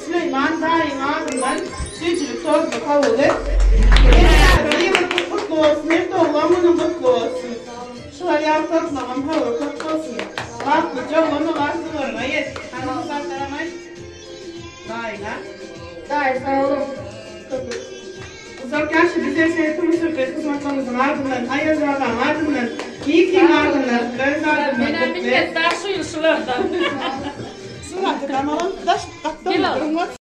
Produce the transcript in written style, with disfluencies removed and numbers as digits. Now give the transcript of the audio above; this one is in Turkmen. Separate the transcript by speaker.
Speaker 1: Süleýman daýyň adyndan süýjülik tortuny kabul et. Ýylyň gutly bolsun, her doglan günüň gutly bolsun. Şular ýaly tortlaryňam höwri köp bolsun. Bagtlyja oglan bol arzuwlaryňa ýet. Hany bu zatlaram aýt. Daýyňa.
Speaker 2: Daýy sag boluň.
Speaker 1: Uzak ýaşa bize şeýle tomaşa hyzmatlarymyzyň adyndan, Aýaz babaň adyndan, Nikiň adyndan, öz adymdan
Speaker 2: Menem
Speaker 1: gutly.
Speaker 2: minnetdar şu ýyl şulardan.
Speaker 1: Suratda damalan daş gatdan.